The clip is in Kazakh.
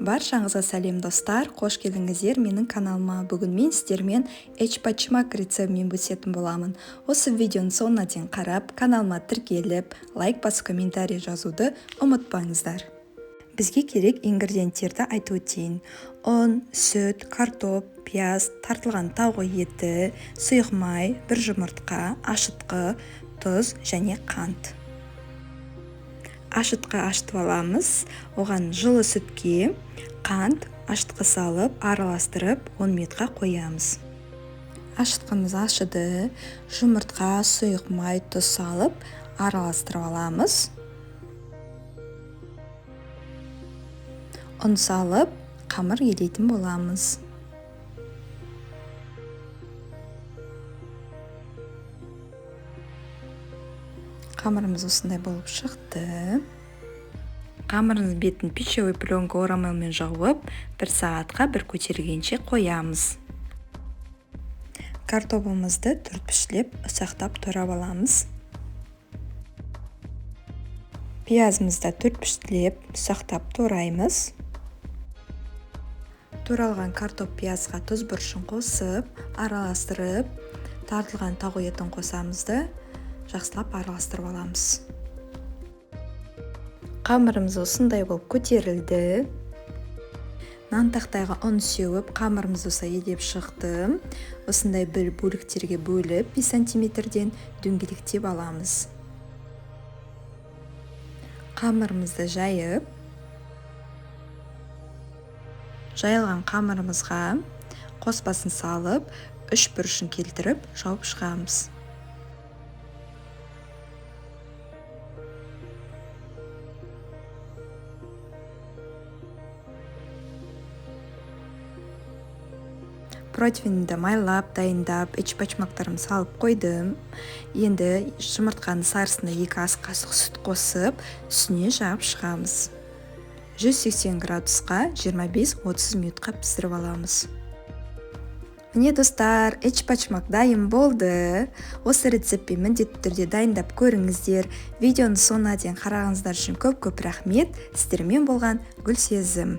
Баршаңызға сәлем, достар! Қош келдіңіздер менің каналыма. Бүгін мен сіздермен эчпочмак рецептімен бөлісетін боламын. Осы видеоның соңына дейін қарап, каналыма тіркеліп, лайк басып, комментарий жазуды ұмытпаңыздар. Бізге керек ингредиенттерді айтып өтейін. Ұн, сүт, картоп, пияз, тартылған тауық еті, сұйық май, бір жұмыртқа, ашытқы, тұз және қант. Ашытқы ашытып аламыз. Оған жылы сүтке қант, ашытқы салып, араластырып, 10 минутқа қоямыз. Ашытқымыз ашыды. Жұмыртқа, сұйық май, тұз салып, араластырып аламыз. Ұн салып, қамыр елейтін боламыз. Қамырымыз осындай болып шықты. Қамырымыз бетін пищевой пленка орамалмен жауып, бір сағатқа бір көтерілгенше қоямыз. Картобымызды төртбұрыштап ұсақтап турап аламыз. Пиязымызды төртбұрыштап ұсақтап тураймыз. Туралған картоп пиязға тұз, бұрышын қосып, араластырып, тартылған тауық етін қосамыз да жақсылап араластырып аламыз. Қамырымыз осындай болып көтерілді. Нан тақтайға ұн сеуіп, қамырымыз осылай елеп шықты. Осындай бір бөліктерге бөліп, 5 сантиметрден дөңгелектеп аламыз. Қамырымызды жайып, жайылған қамырымызға қоспасын салып, үш бұрышын келтіріп, жауып шығамыз. Противенді майлап, дайындап, эчпочмактарымды салып қойдым. Енді жұмыртқаның сарысына 2 ас қасық сүт қосып, үстіне жағып шығамыз. 180 градусқа 25-30 минутқа пісіріп аламыз. Міне, достар, эчпочмак дайын болды. Осы рецептпен міндетті түрде дайындап көріңіздер. Видеоның соңына дейін қарағаныңыздар үшін көп-көп рахмет. Сіздермен болған Гүлсезім.